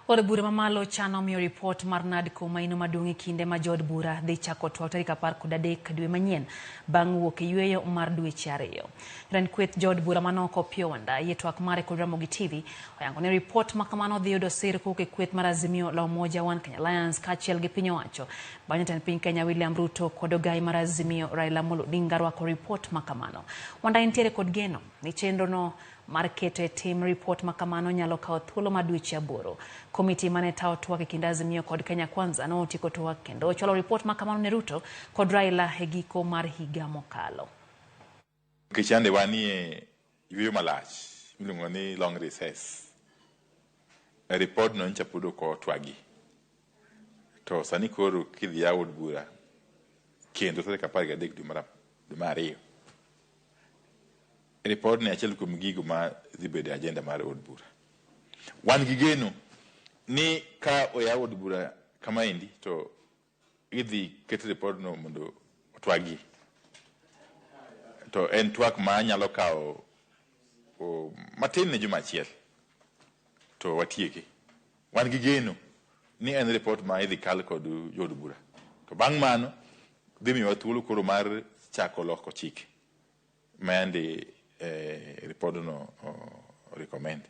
Od bura mamalo chano miyo ripot mar NADCO maino maduong' e kinde ma jood bura dhi chako twak tarik 13 dwe manyien bang' wuok e yueyo mar dweche 2. Jatend kweth jood bura manok Opiyo Wandayi e twak mare kod Ramogi TV oyango ni ripot ma kamano dhi yudo sir kowuok e kweth mar Azimio la Umoja One Kenya Alliance kaachiel gi piny owacho. Bang' jatend piny Kenya William Ruto kod ogai mar Azimio Raila Amolo Odinga rwako ripot ma kamano. Wandayi nitiere kod geno ni chenro no mar keto e tim ripot ma kamano nyalo kawo thuolo mar dweche 8. Komiti mane tawo twak e kind Azimio kod Kenya Kwanza notieko twak kendo ochwalo ripot ma kamano ne Ruto kod Raila e giko mar higa mokalo. Nikech yande wanie yueyo malach miluongo ni long recess, ripodno nyocha pod ok otwagi. To sani koro kidhi yaw od bura kendo tarik 13 dwe mar 2, ripodni achiel kuom gigo ma dhi bedo e agenda mar od bura. Wan gi geno ni ka oyaw od bura kamaendi to idhi ket ripodno mondo otwagi. To en twak ma nyalo kawo matin ne juma achiel to watieke. Wan gi geno ni en ripot ma idhi kal kod jood bura. To bang' mano dhi miyowa thuolo koro mar chako loko chike ma yande ripodno recommend.